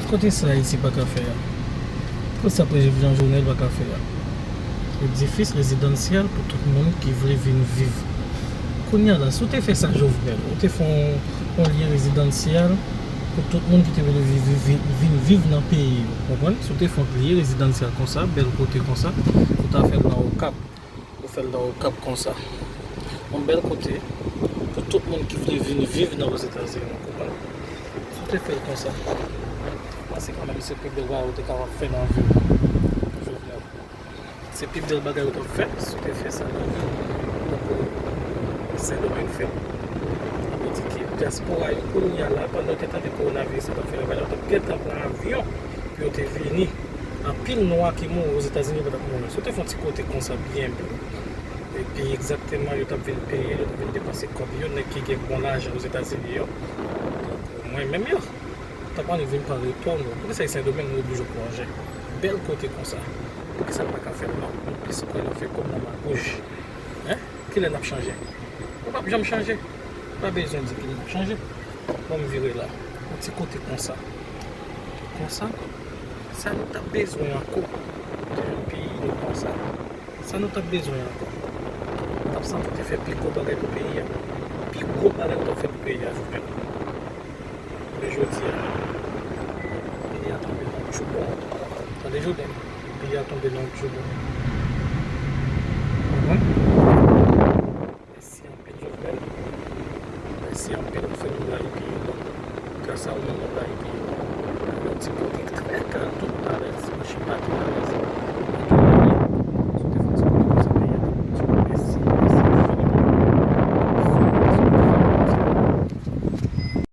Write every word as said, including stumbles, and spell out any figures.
Kote sa Ayiti pa ka fè a? Kote sa prezidan Jovenel pa ka fè a? Edifis rezidansyèl pou tout moun ki vle vin viv. Kounye a la, si w te fè sa Jovenel, ou te fè yon, yon lye rezidansyèl pou tout moun ki te vle viv, viv, vin viv nan peyi yo. Konprann? Si w te fè yon lye rezidansyèl konsa, bèl kote konsa, ou ta fè l nan Okap. Ou fè l nan Okap konsa. Yon bèl kote pou tout moun ki vle vin viv nan Ozetazini, ou konprann? Si w te fè l konsa, panse kanmenm se pi bèl bagay ou te kapab fè nan vi w, Jovenel. Se pi bèl bagay ou t ap fè si w te fè sa nan vi w. Tankou Sendomeng fè. Sa vle di ke dyaspora yo kounye a la, pandan yo te tande kowonaviris la t ap fè ravaj la, yo t ap gentan pran avyon pou yo te vini. Anpil nwa ki mouri Ozetazini yo pa t ap mouri. Si w te fè yon ti kote konsa byen bèl, epi egzakteman yo t ap vin peye, yo t ap vin depanse kòb yo, nèg ki gen bon lajan Ozetazini yo. Donk, mwen menm yo, t ap annik vin pran reto nou. Poukisa Sendomeng nou oblije plonje? Bèl kote konsa. Poukisa n pa ka fè l non? Nou plis kwè nan fè kòb nan Mawouj. Hein? Kilè n ap chanje? Nou p ap janm chanje. Pa bezwen di kilè n ap chanje. Bon, m vire la. Yon ti kote konsa. Konsa. Sa nou t ap bezwen ankò? Nan yon peyi nou konsa. Sa nou t ap bezwen ankò? Ou t ap santi w te fè pi gwo bagay pou peyi a. Pi gwo bagay ou t ap fè pou peyi a, Jovenel. Men jodi a, peyi a tonbe nan tchoubon. Tande, Jovenel, peyi a tonbe nan tchoubon. Konprann? Mèsi anpil, Jovenel. Mèsi anpil, ou fè nou rayi peyi nou. Gras a ou menm, nou rayi peyi nou. Yon ti kote trè kalm, tout alèz, machin pati alèz.